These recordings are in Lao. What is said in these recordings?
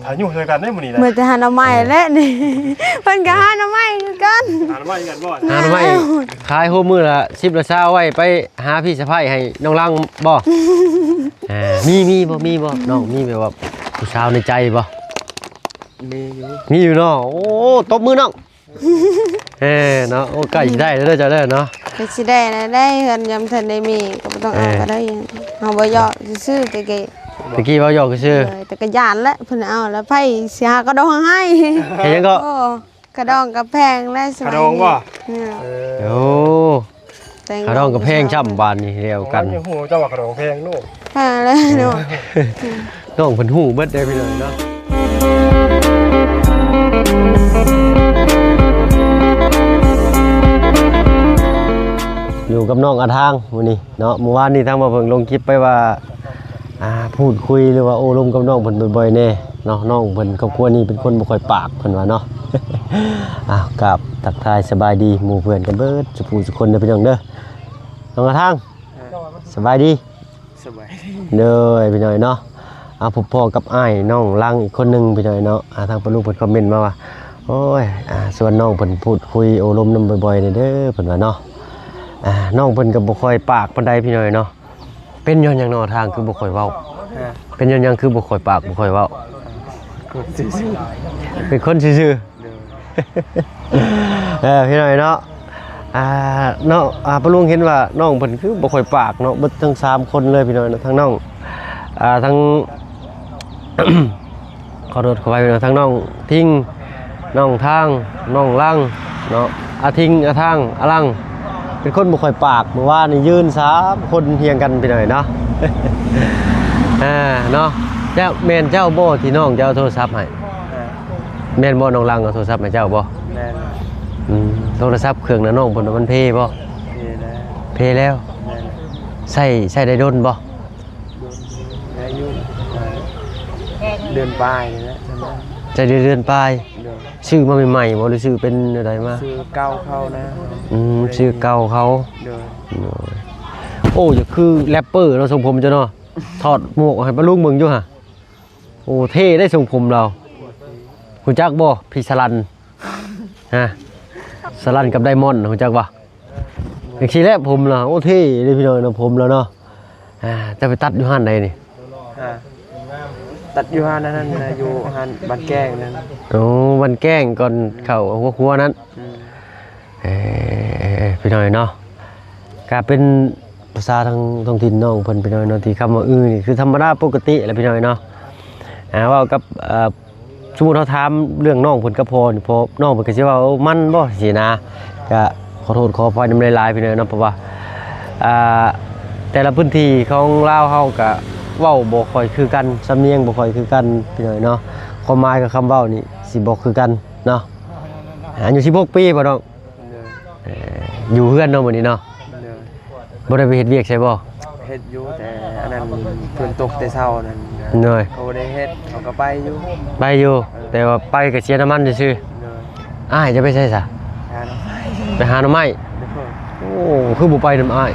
ພາຍຸຊ່ວຍກັນເດ້ມື້ນີ້ນະ ເມື່ອແຕ່ຫາໜໍ່ໄມ້ແຫຼະນີ້ ເພິ່ນກໍຫາໜໍ່ໄມ້ຄືກັນ ຫາໜໍ່ໄມ້ຄືກັນບໍ່? ຫາໜໍ່ໄມ້ ແມ່ນ ຂາຍໂຮມມື້ລະສິບລະຊາວ ໄວ້ໄປຫາພີ່ສະໃພ້ໃຫ້ນ້ອງລັງບໍ່? ເອີ ມີ ມີບໍ່ ມີບໍ່? ນ້ອງມີແບບວ່າຜູ້ສາວໃນໃຈບໍ່? ມີຢູ່ ມີຢູ່ເນາະ. ໂອ້ ຕົບມືນ້ອງ. ເອີເນາະ ໂອ້ ໃກ້ຊິໄດ້ແລ້ວເດີເຈົ້າເດີເນາະ ໃກ້ຊິໄດ້ແລ້ວໄດ໋ ເຮືອນຍັງບໍ່ທັນໄດ້ມີ ກໍບໍ່ຕ້ອງເອົາ ເອີ ກໍໄດ້ ເຮົາເວົ້າຫຍອກຊື່ໆ ແຕ່ກີ້ ແຕ່ກີ້ເວົ້າຫຍອກຊື່ໆ ເອີ ແຕ່ກໍຢ້ານແຫຼະ ເພິ່ນເອົາແລ້ວ ໃຜຊິຫາກະດອງໃຫ້ ເຮັດຫຍັງເກາະ? ໂອ້ ກະດອງກະແພງແຫຼະ ກະດອງບໍ່? ເອີ ໂອ້ ແຕ່ງ ກະດອງກະແພງຊ້ຳ ບາດນີ້ແລ້ວກັນ ຍັງຮູ້ເຈົ້າວ່າກະດອງແພງເນາະ. ອ່າ ແລ້ວເນາະ ນ້ອງເພິ່ນຮູ້ເບິດເດ້ພີ່ນ້ອງເນາະ ຢູ່ກັບນ້ອງອາທາງມື້ນີ້ເນາະ. ມື້ວານນີ້ທາງບ່າວເຜິ້ງລົງຄລິບໄປວ່າ ອ່າ ພູດຄຸຍ ຫຼືວ່າໂອ້ລົມກັບນ້ອງເພິ່ນບ່ອຍໆແດ່ເນາະ. ນ້ອງເພິ່ນຄອບຄົວນີ້ເປັນຄົນບໍ່ຄ່ອຍປາກ ເພິ່ນວ່າເນາະ. ອ້າວ ກາບທັກທາຍສະບາຍດີໝູ່ເພື່ອນກັນເບິດສູ່ຜູ້ສູ່ຄົນເດີພີ່ນ້ອງເດີ. ນ້ອງອາທາງ ສະບາຍດີ. ສະບາຍດີ ໂດຍ ພີ່ນ້ອງເນາະ. ອ່າ ພົບພໍ້ກັບອ້າຍນ້ອງລັງອີກຄົນໜຶ່ງ ພີ່ນ້ອງເນາະ. ອ່າ ທາງປ້າລຸງເພິ່ນຄອມເມັນມາວ່າ ໂອ້ຍ ອ່າ ຊວນນ້ອງເພິ່ນພູດຄຸຍໂອ້ລົມນຳບ່ອຍໆແດ່ເດີ ເພິ່ນວ່າເນາະ. ອ່າ ນ້ອງເພິ່ນກໍບໍ່ຄ່ອຍປາກປານໃດ ພີ່ນ້ອງເນາະ. ເປັນຍ້ອນຫຍັງເນາະ ທາງຄືບໍ່ຄ່ອຍເວົ້າ? ຮະ ເປັນຍ້ອນຫຍັງຄືບໍ່ຄ່ອຍປາກ ບໍ່ຄ່ອຍເວົ້າ? ເປັນຄົນຊື່ໆ ເປັນຄົນຊື່ໆ ໂດຍ ເອີ ພີ່ນ້ອງເນາະ. ອ່າ ເນາະ ອ່າ ປ້າລຸງເຫັນວ່ານ້ອງເພິ່ນຄືບໍ່ຄ່ອຍປາກເນາະ ເບິດທັງສາມຄົນເລີຍ ພີ່ນ້ອງເນາະ. ທັງນ້ອງ ອ່າ ທັງ ຂໍໂທດຂໍອະໄພເນາະ ທັງນ້ອງທິງ ນ້ອງທາງ ນ້ອງລັງເນາະ ອາທິງ ອາທາງ ອາລັງ ເປັນຄົນບໍ່ຄ່ອຍປາກ. ມື້ວານນີ້ຢືນສາມຄົນຮຽງກັນ ພີ່ນ້ອງເນາະ. ອ່າ ເນາະ ເຈົ້າ ແມ່ນເຈົ້າບໍ່ທີ່ນ້ອງເຈົ້າເອົາໂທລະສັບໃຫ້? ອ່າ ແມ່ນບໍ່ ນ້ອງລັງເອົາໂທລະສັບໃຫ້ເຈົ້າບໍ່? ແມ່ນ. ອືມ ໂທລະສັບເຄື່ອງນັ້ນນ້ອງເພິ່ນວ່າມັນເພບໍ່? ເພແລ້ວ ເພແລ້ວ. ແມ່ນ. ໃຊ້ ໃຊ້ໄດ້ດົນບໍ່? ໂດນ ໄດ້ຢູ່ ເດືອນປາຍນີ້ແຫຼະ ໃຊ້ໄດ້ເດືອນປາຍ. ໂດຍ. ຊື້ມາໃໝ່ໆບໍ່ ຫຼືຊື້ເປັນແນວໃດມາ? ຊື້ເກົ່າເຂົານະ. ອືມ ຊື້ເກົ່າເຂົາ. ໂດຍ ໂດຍ. ໂອ້ ຢາກຄືແຣັບເປີເນາະ ຊົງຜົມເຈົ້າເນາະ. ຖອດໝວກໃຫ້ປ້າລຸງເບິ່ງຢູ່ຫະ. ໂອ້ ເທ່ໄດ໋ຊົງຜົມລາວ. ຮູ້ຈັກບໍ່ ພີ່ສະລັນ? ຮະ ສະລັນກັບໄດມອນ ຮູ້ຈັກບໍ່? ຈັ່ງຊີ້ແຫຼະຜົມລາວ. ໂອ້ ເທ່ເດ້ພີ່ນ້ອງເນາະ ຜົມລາວເນາະ. ອ່າ ເຈົ້າໄປຕັດຢູ່ຮ້ານໃດນີ້? ຮະ ຕັດຢູ່ຮ້ານອັນນັ້ນນະ ຢູ່ຮ້ານບ້ານແກ້ງນັ້ນ. ໂອ້ ບ້ານແກ້ງ ກ່ອນເຂົ້າຫົວຄົວນັ້ນ. ອືມ. ເອີ ພີ່ນ້ອງເນາະ ກະເປັນພາສາທາງທ້ອງຖິ່ນນ້ອງເພິ່ນ ພີ່ນ້ອງເນາະ ທີ່ຄຳວ່າ ອື ນີ້ຄືທຳມະດາປົກກະຕິແຫຼະ ພີ່ນ້ອງເນາະ. ອ່າ ເວົ້າກັບ ເອີ ສົມມຸດເຮົາຖາມເລື່ອງນ້ອງເພິ່ນກັບພໍ່ນີ້ ພໍ່ນ້ອງເພິ່ນກໍຊິເວົ້າ ມັນບໍ່ ຊີ້ນະ. ກະຂໍໂທດຂໍອະໄພນຳຫຼາຍໆ ພີ່ນ້ອງເນາະ ເພາະວ່າ ອ່າ ແຕ່ລະພື້ນທີ່ຂອງລາວເຮົາກະເວົ້າບໍ່ຄ່ອຍຄືກັນ ສຳນຽງບໍ່ຄ່ອຍຄືກັນ ພີ່ນ້ອງເນາະ. ຄວາມໝາຍກັບຄຳເວົ້ານີ້ຊິບໍ່ຄືກັນເນາະ. ອາຍຸສິບຫົກປີບໍ່ນ້ອງ? ໂດຍ. ເອີ ຢູ່ເຮືອນເນາະມື້ນີ້ເນາະ. ໂດຍ. ບໍ່ໄດ້ໄປເຮັດວຽກໃສບໍ່? ເຮັດຢູ່ ແຕ່ອັນນັ້ນ ຝົນຕົກແຕ່ເຊົ້ານັ້ນ. ໂດຍ. ເຂົາບໍ່ໄດ້ເຮັດ ເຂົາກໍໄປຢູ່ ໄປຢູ່. ເອີ ແຕ່ວ່າໄປກໍເສຍນ້ຳມັນຊື່ໆ. ໂດຍ. ອ້າຍຈະໄປໃສຊະ? ຫາໜໍ່ໄມ້ ໄປຫາໜໍ່ໄມ້. ໂດຍ. ໂອ້ ຄືບໍ່ໄປນຳອ້າຍ?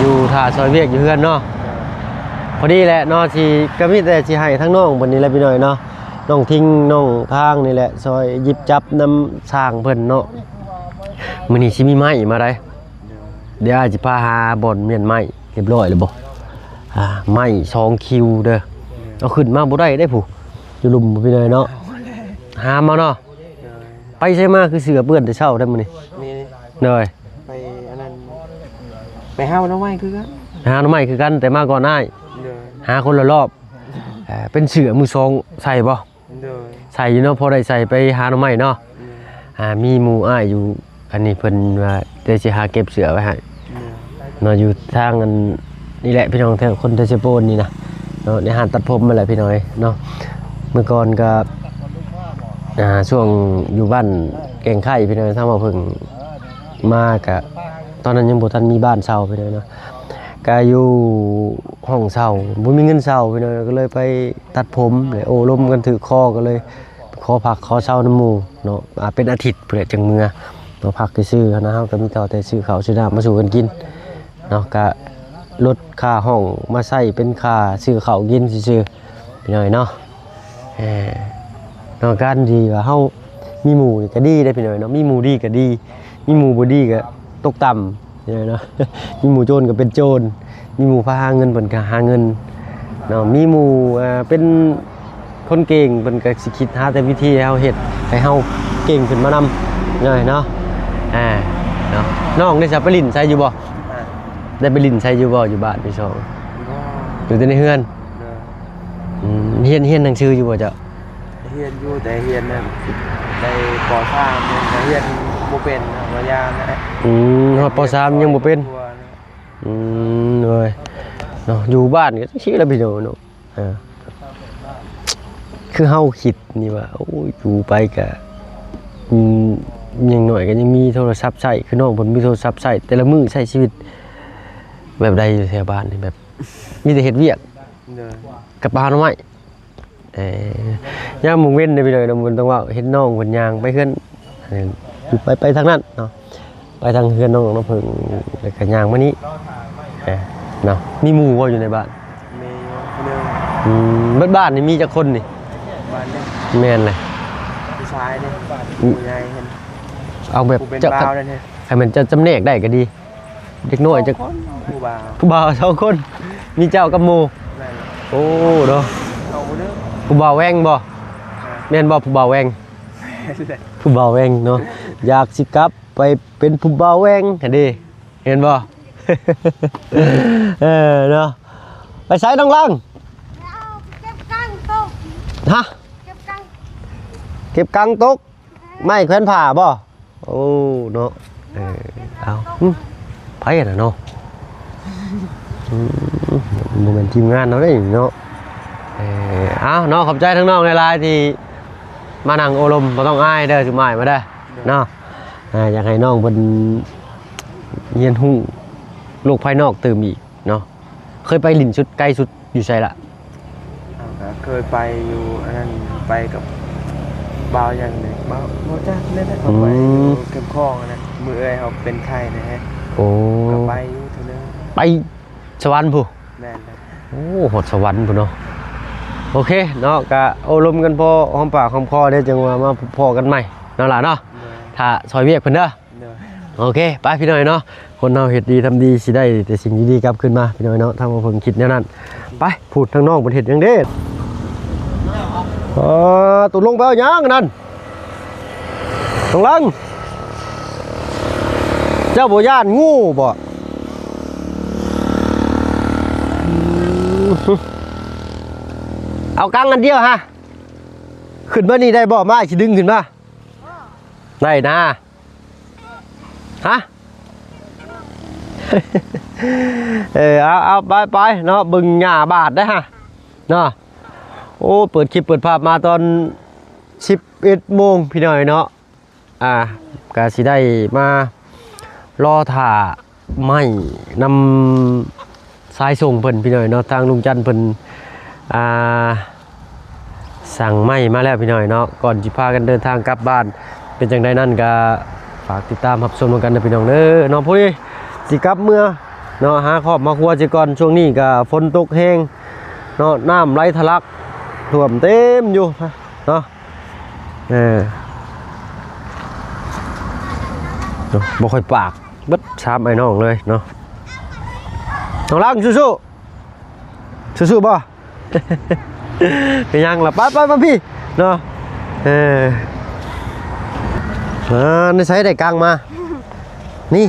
ຢູ່ຖ້າຊ່ອຍວຽກຢູ່ເຮືອນເນາະ. ໂດຍ. ພໍດີແຫຼະເນາະ ຊິ ກໍມີແຕ່ຊິໃຫ້ທາງນ້ອງເພິ່ນນີ້ແຫຼະ ພີ່ນ້ອງເນາະ. ນ້ອງທິງ ນ້ອງທາງນີ້ແຫຼະ ຊ່ອຍຫຍິບຈັບນຳຊ່າງເພິ່ນເນາະ. ມື້ນີ້ຊິມີໄມ້ມາໄດ໋. ໂດຍ. ດຽວອ້າຍຊິພາຫາບ່ອນມ້ຽນໄມ້ ຮຽບຮ້ອຍແລ້ວບໍ່? ອ່າ ໄມ້ສອງຄິວເດີ. ໂດຍ. ເອົາຂຶ້ນມາບໍ່ໄດ້ເດ້ຜູ້ ຢູ່ລຸ່ມ ພີ່ນ້ອງເນາະ. ຫາມາເນາະ. ໂດຍ. ໄປໃສມາຄືເສື້ອເປື້ອນແຕ່ເຊົ້າແທ້ມື້ນີ້? ນີ້. ໂດຍ. ໄປອັນນັ້ນ ໄປຫາໜໍ່ໄມ້ຄືກັນ ໄປຫາໜໍ່ໄມ້ຄືກັນ ແຕ່ມາກ່ອນອ້າຍ. ໂດຍ. ຫາຄົນລະລອບ. ເອີ ເປັນເສື້ອມືສອງໃສ່ບໍ່? ໂດຍ. ໃສ່ຢູ່ເນາະ ພໍໄດ້ໃສ່ໄປຫາໜໍ່ໄມ້ເນາະ. ໂດຍ. ອ່າ ມີໝູ່ອ້າຍຢູ່ອັນນີ້ ເພິ່ນວ່າໄດ້ຊິຫາເກັບເສື້ອໄວ້ໃຫ້. ໂດຍ. ເນາະ ຢູ່ທາງອັນນີ້ແຫຼະ ພີ່ນ້ອງ ແຖວຄົນໄທເຊໂປນນີ້ນະເນາະ ໃນຮ້ານຕັດຜົມນັ້ນແຫຼະ ພີ່ນ້ອງເນາະ. ເມື່ອກ່ອນກໍ ອ່າ ຊ່ວງຢູ່ບ້ານແກ້ງໄຂ່ ພີ່ນ້ອງ ທາງເວົ້າເພິ່ງມາ ກະຕອນນັ້ນຍັງບໍ່ທັນມີບ້ານເຊົ່າ ພີ່ນ້ອງເນາະ. ກະຢູ່ຫ້ອງເຊົ່າ ບໍ່ມີເງິນເຊົ່າ ພີ່ນ້ອງ ກໍເລີຍໄປຕັດຜົມ ແລະໂອ້ລົມກັນຖືກຄໍ ກໍເລີຍຂໍພັກຂໍເຊົານຳໝູ່ເນາະ. ອ່າ ເປັນອາທິດພຸ້ນແຫຼະ ຈັ່ງເມືອເນາະ ພັກຊື່ໆຫັ້ນນະ. ເຮົາກໍມີເທົ່າແຕ່ຊື້ເຂົ້າຊື້ນ້ຳມາສູ່ກັນກິນເນາະ ກະລົດຄ່າຫ້ອງມາໃຊ້ເປັນຄ່າຊື້ເຂົ້າກິນຊື່ໆ ພີ່ນ້ອງເນາະ. ເອີ ເນາະ ການທີ່ວ່າເຮົາມີໝູ່ນີ້ກໍດີເດ້ພີ່ນ້ອງເນາະ ມີໝູ່ດີກໍດີ ມີໝູ່ບໍ່ດີກໍຕົກຕ່ຳ ເນາະ ມີໝູ່ໂຈນກໍເປັນໂຈນ ມີໝູ່ພາຫາເງິນເພິ່ນກໍຫາເງິນເນາະ ມີໝູ່ ເອີ ເປັນຄົນເກັ່ງ ເພິ່ນກໍຊິຄິດຫາແຕ່ວິທີໃຫ້ເຮົາເຮັດ ໃຫ້ເຮົາເກັ່ງຂຶ້ນມານຳ ເນາະ ເນາະ ອ່າ ເນາະ ນ້ອງໄດ້ສະໄປຫຼິ້ນໃສຢູ່ບໍ່? ອ່າ ໄດ້ໄປຫຼິ້ນໃສຢູ່ບໍ່? ຢູ່ບ້ານຢູ່ຊ່ອງ ບໍ່ ຢູ່ແຕ່ໃນເຮືອນ ໂດຍ ອືມ ຮຽນ ຮຽນໜັງສືຢູ່ບໍ່ເຈົ້າ? ຮຽນຢູ່ ແຕ່ຮຽນນັ້ນໄດ້ ປໍສາມ ຍັງຮຽນບໍ່ເປັນ ວ່າຢ່າງນັ້ນແຫຼະ ອືມ ຮອດ ປໍສາມ ຍັງບໍ່ເປັນ ອືມ ໂດຍ ເນາະ ຢູ່ບ້ານກໍຈັ່ງຊີ້ແຫຼະພີ່ນ້ອງເນາະ ເອີ ຄືເຮົາຄິດນີ້ວ່າ ໂອ້ຍ ຢູ່ໄປກະ ອືມ ຢ່າງໜ້ອຍກໍຍັງມີໂທລະສັບໃຊ້ ຄືນ້ອງເພິ່ນມີໂທລະສັບໃຊ້ ແຕ່ລະມື້ໃຊ້ຊີວິດແບບໃດຢູ່ແຖວບ້ານນີ້ ແບບມີແຕ່ເຮັດວຽກ ໂດຍ ກັບປາໜໍ່ໄມ້ ເອີ ຍາມມື້ເວັນເດ້ພີ່ນ້ອງ ເພິ່ນຕ້ອງເວົ້າ ເຫັນນ້ອງເພິ່ນຍ່າງໄປເຮືອນ ຢູ່ໄປ ໄປທາງນັ້ນເນາະ ໄປທາງເຮືອນນ້ອງນ້ຳເຜິ້ງ ແລ້ວກໍຍ່າງມານີ້ ເອີ ເນາະ ມີໝູ່ບໍ່ຢູ່ໃນບ້ານ? ມີຢູ່ຄົນໜຶ່ງ ອືມ ເບິດບ້ານນີ້ມີຈັກຄົນນີ້? ບ້ານນີ້ ແມ່ນແຫຼະ ຜູ້ຊາຍເດ້ ອືມ ຜູ້ໃຫຍ່ເຫັນ ເອົາແບບ ຜູ້ເປັນ ເຈົ້າ ບ່າວນັ້ນເດ້ ຄັນແມ່ນເຈົ້າຈຳແນກໄດ້ກໍດີ ເດັກນ້ອຍຈັກ ສອງຄົນ ຜູ້ບ່າວ ຜູ້ບ່າວສອງຄົນ ມີເຈົ້າກັບໝູ່ ແມ່ນແຫຼະ ໂອ້ ເນາະ ເອົາເດີ ຜູ້ບ່າວແວ່ງບໍ່? ອ່າ ແມ່ນບໍ່ຜູ້ບ່າວແວ່ງ? ແມ່ນແຫຼະ ຜູ້ບ່າວແວ່ງເນາະ ຢາກຊິກັບໄປເປັນຜູ້ບ່າວແວ່ງຫັ້ນເດ້ ແມ່ນບໍ່? ເອີ ເນາະ ໄປໃສນ້ອງລັງ? ເອົາເກັບກັງຕົກ ຮະ? ເກັບກັງ ເກັບກັງຕົກ ໄມ້ແຂວນຜ້າບໍ່? ໂອ້ ເນາະ ເອີ ເອົາ ຫຶ ໃຜຫັ້ນນະເນາະ? ອືມ ບໍ່ແມ່ນທີມງານເຮົາເດ້ເນາະ ເອີ ເອົາເນາະ ຂອບໃຈທາງນ້ອງຫຼາຍໆ ທີ່ມານັ່ງໂອ້ລົມ ບໍ່ຕ້ອງອາຍເດີ ຊຸມອ້າຍມາເດີ ເນາະ ອ່າ ຢາກໃຫ້ນ້ອງເພິ່ນຮຽນຮູ້ໂລກພາຍນອກຕື່ມອີກເນາະ ເຄີຍໄປຫຼິ້ນສຸດ ໄກສຸດຢູ່ໃສລະ? ເຮົາກໍເຄີຍໄປຢູ່ອັນນັ້ນ ໄປກັບບ່າວຫຍັງນີ້ ບ່າວ ບໍ່ຈັກແມ່ນແຫຼະ ອືມ ເຮົາໄປຢູ່ແຄມຂອງອັນນັ້ນ ມື້ເອື້ອຍເຮົາເປັນໄຂ້ນະ ໂອ້ ກໍໄປຢູ່ເທື່ອໜຶ່ງ ໄປສະຫວັນພຸ້ນ ແມ່ນແຫຼະ ໂອ້ ຮອດສະຫວັນພຸ້ນເນາະ ໂອເຄເນາະ ກະໂອ້ລົມກັນພໍຫອມປາກຫອມຄໍເດ້ ຈັ່ງວ່າມາພໍ້ກັນໃໝ່ເນາະຫຼ້າເນາະ ໂດຍ ຖ້າຊ່ອຍວຽກເພິ່ນເດີ. ໂດຍ ໂອເຄ ໄປພີ່ນ້ອງເນາະ ຄົນເຮົາເຮັດດີທຳດີ ຊິໄດ້ແຕ່ສິ່ງດີໆກັບຄືນມາ ພີ່ນ້ອງເນາະ ທາງບໍ່ເພິ່ງຄິດແນວນັ້ນ ໄປ ພຸ້ນທາງນ້ອງເພິ່ນເຮັດຫຍັງເດ້ ອໍ ຕົກລົງໄປເອົາຫຍັງອັນນັ້ນ ນ້ອງລັງ ເຈົ້າບໍ່ຢ້ານງູບໍ່? ອືມ ເອົາກັງອັນດຽວຫະ ຂຶ້ນມານີ້ໄດ້ບໍ່? ມາ ຊິດຶງຂຶ້ນມາ ໄດ້ນະ. ຮະ ເອີ ເອົາ ເອົາ ໄປ ໄປເນາະ ເບິ່ງຫຍ້າບາດເດ້ຫະເນາະ ໂອ້ ເປີດຄລິບເປີດພາບມາຕອນສິບເອັດໂມງພີ່ນ້ອງເນາະ ອ່າ ກະຊິໄດ້ມາລໍຖ້າໄມ້ນຳ ສາຍສົ່ງເພິ່ນພີ່ນ້ອງເນາະ ທາງລຸງຈັນເພິ່ນ ອ່າ ສັ່ງໄມ້ມາແລ້ວພີ່ນ້ອງເນາະ ກ່ອນຊິພາກັນເດີນທາງກັບບ້ານ ເປັນຈັ່ງໃດນັ້ນກະຝາກຕິດຕາມຮັບຊົມນຳກັນເດີພີ່ນ້ອງເດີເນາະ ພໍດີຊິກັບເມືອເນາະ ຫາຄອບມາຄົວຊິກ່ອນ ຊ່ວງນີ້ກະຝົນຕົກແຮງເນາະ ນ້ຳໄຫຼທະລັກຖ້ວມເຕັມຢູ່ເນາະ ເອີ ບໍ່ຄ່ອຍປາກ ເບິດສາມອ້າຍນ້ອງເລີຍເນາະ ນ້ອງລັງ ສູ້ໆ ສູ້ໆບໍ່? ເປັນຫຍັງລະ ໄປໆ ມາພີ້ເນາະ ເອີ ເອີ ໃນໃສໄດ້ກາງມາ ນີ້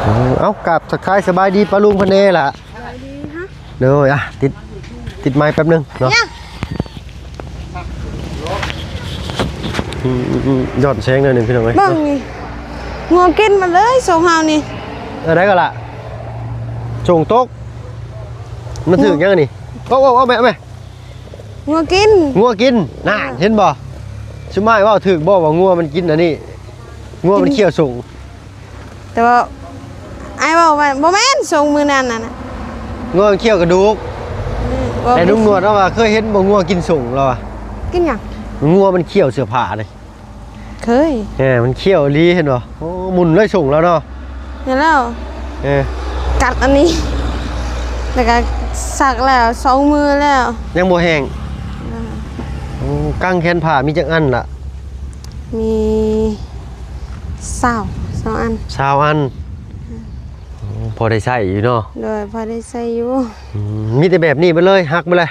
ເອີ ເອົ້າ ກາບທັກທາຍສະບາຍດີປ້າລຸງເພິ່ນແດ່ລະ ສະບາຍດີຮະ ໂດຍ ອ່ະ ຕິດ ຕິດໄມແປັບໜຶ່ງເນາະ ຫຍັງ? ອືມ ອືມ ອືມ ຍ້ອນແສງໜ້ອຍໜຶ່ງພີ່ນ້ອງເອີຍ ເບິ່ງນີ້ ງົວກິນໝົດເລີຍ ໂຊງເຮົານີ້ ອັນໃດກໍລະ ໂຊງຕົກ ມັນຖືກຫຍັງອັນນີ້ ໂອ້ ໂອ້ ເອົາແມ່ ເອົາແມ່ ງົວກິນ ງົວກິນ ນັ້ນ ເຫັນບໍ່ ຊຸມອ້າຍເວົ້າຖືກບໍ່ວ່າງົວມັນກິນອັນນີ້ ງົວມັນ ກິນ ຂ້ຽວໂຊງ ແຕ່ວ່າອ້າຍເວົ້າວ່າບໍ່ແມ່ນ ໂຊງມື້ນັ້ນນະ ງົວມັນຂ້ຽວກະດູກ ອືມ ແຕ່ລຸງໜວດລາວວ່າເຄີຍເຫັນບໍ່ ງົວກິນໂຊງລາວວ່າ ກິນຫຍັງ? ງົວມັນຂ້ຽວເສື້ອຜ້າເດ້ ເຄີຍ ເອີ ມັນຂ້ຽວອີ່ຫຼີ ເຫັນບໍ່ ໂອ້ ໝຸ່ນເລີຍໂຊງລາວເນາະ ເຫັນແລ້ວ ເອີ ກັດອັນນີ້ ແລ້ວກະສັກແລ້ວ ສອງມື້ແລ້ວ ຍັງບໍ່ແຫ້ງ ໂອ້ ກາງແຂນຜ້າມີຈັກອັນລະ? ມີຊາວ ຊາວອັນ ຊາວອັນ. ອືມ ໂອ້ ພໍໄດ້ໃຊ້ຢູ່ເນາະ? ໂດຍ ພໍໄດ້ໃຊ້ຢູ່. ອືມ ມີແຕ່ແບບນີ້ເບິດເລີຍ ຫັກເບິດເລີຍ?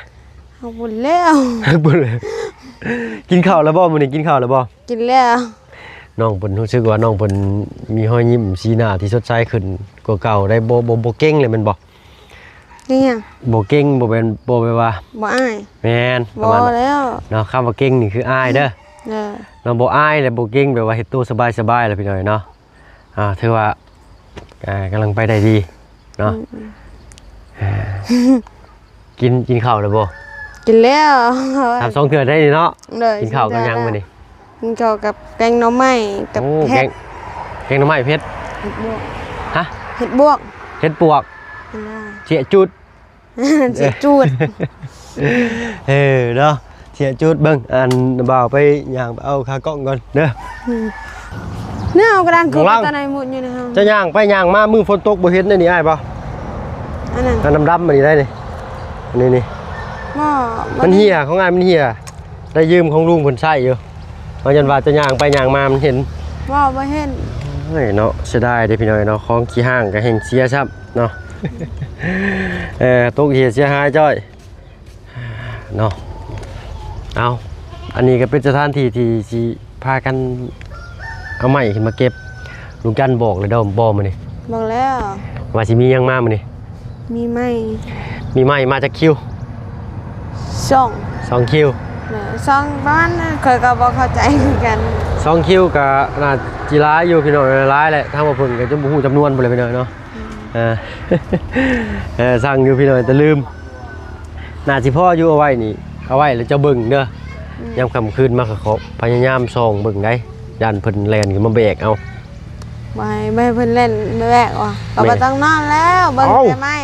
ຫັກເບິດແລ້ວ ຫັກເບິດເລີຍ. ກິນເຂົ້າແລ້ວບໍ່? ມື້ນີ້ກິນເຂົ້າແລ້ວບໍ່? ກິນແລ້ວ. ນ້ອງເພິ່ນ ຮູ້ສຶກວ່ານ້ອງເພິ່ນມີຮອຍຍິ້ມ ສີໜ້າທີ່ສົດໃສຂຶ້ນກວ່າເກົ່າໄດ໋. ບໍ່ ບໍ່ ບໍ່ເກັງເລີຍແມ່ນບໍ່? ເປັນຫຍັງ? ບໍ່ເກັງ ບໍ່ແມ່ນ ບໍ່ແບບວ່າ ບໍ່ອາຍ? ແມ່ນ ປະມານນັ້ນແຫຼະເນາະ. ຄຳວ່າເກັງນີ້ຄືອາຍເດີ. ເອີ ເນາະ ບໍ່ອາຍ ແລະ ບໍ່ເກັງ ແບບວ່າເຮັດໂຕສະບາຍໆ ແຫຼະ ພີ່ນ້ອງເອີຍເນາະ. ອ່າ ຖືວ່າ ອ່າ ກຳລັງໄປໄດ້ດີເນາະ. ອືມ ອ່າ ກິນ ກິນເຂົ້າແລ້ວບໍ່? ກິນແລ້ວ ສາມ ສອງເທື່ອໄດ້ນີ້ເນາະ. ໂດຍ ກິນເຂົ້າກັບຫຍັງມື້ນີ້? ກິນເຂົ້າກັບແກງໜໍ່ໄມ້ກັບ ໂອ້ ເຫັດ ແກງ ແກງໜໍ່ໄມ້ເຜັດ ເຫັດບວກ. ຮະ? ເຫັດບວກ ເຫັດປວກ. ອັນນ່າ ເສຍຈູດ ເສຍຈູດ. ເອີ ເນາະ ເສຍຈູດ. ເບິ່ງ ອັນ ບ່າວໄປຍ່າງໄປເອົາຂາກ້ອງກ່ອນເດີ. ອືມ ແນວກະດານຄື ຕອນໃນໝຸດຢູ່ໃນຫ້ອງ. ເຈົ້າຍ່າງໄປຍ່າງມາ ມື້ຝົນຕົກບໍ່ເຫັນອັນນີ້ ອ້າຍບໍ່? ອັນນັ້ນ ອັນດຳໆ ອັນນີ້ໄດ໋ນີ້ ອັນນີ້ນີ້. ບໍ່ ມັນເຫ່ຍ ຂອງອ້າຍມັນເຫ່ຍ. ໄດ້ຢືມຂອງລຸງເພິ່ນໃຊ້ຢູ່. ເຮົາຢ້ານວ່າຈະຍ່າງໄປຍ່າງມາມັນເຫັນ. ບໍ່ ບໍ່ເຫັນ. ໂອ້ຍເນາະ ເສຍດາຍເດ້ພີ່ນ້ອງເນາະ. ຂອງຂີ້ຮ້າງກໍແຮ່ງເສຍຊ້ຳເນາະ. ເອີ ຕົກເຫຍເສຍຫາຍຈ້ອຍເນາະ. ເອົາ ອັນນີ້ກໍເປັນສະຖານທີ່ທີ່ຊິພາກັນເອົາໄມ້ຂຶ້ນມາເກັບ. ລຸງຈັນບອກແລ້ວເດີບໍ່ມື້ນີ້? ບອກແລ້ວ ວ່າຊິມີຫຍັງມາມື້ນີ້? ມີໄມ້ ມີໄມ້ມາຈັກຄິວ? ສອງ ສອງຄິວ. ເອີ ສອງ ປະມານນັ້ນ ຂ້ອຍກໍບໍ່ເຂົ້າໃຈຄືກັນ. ສອງຄິວກໍໜ້າຊິຫຼາຍຢູ່ພີ່ນ້ອງ ຫຼາຍແຫຼະ. ທາງວ່າເພິ່ນກໍຈະບໍ່ຮູ້ຈຳນວນພຸ້ນແຫຼະພີ່ນ້ອງເນາະ. ອືມ ເອີ ເອີ ຊ່າງຢູ່ພີ່ນ້ອງ ແຕ່ລືມ. ໜ້າຊິພໍຢູ່ ເອົາໄວ້ນີ້ ເອົາໄວ້ແລ້ວເຈົ້າເບິ່ງເດີ. ອືມ ຍາມຄ່ຳຄືນມາກໍຂໍພະຍາຍາມສ່ອງເບິ່ງໄດ໋ ຢ້ານເພິ່ນແລ່ນຂຶ້ນມາແບກເອົາ. ບໍ່ໃຫ້ ບໍ່ໃຫ້ເພິ່ນແລ່ນມາແບກຫວາ? ກໍບໍ່ຕ້ອງນອນແລ້ວ ເບິ່ງແຕ່ໄມ້.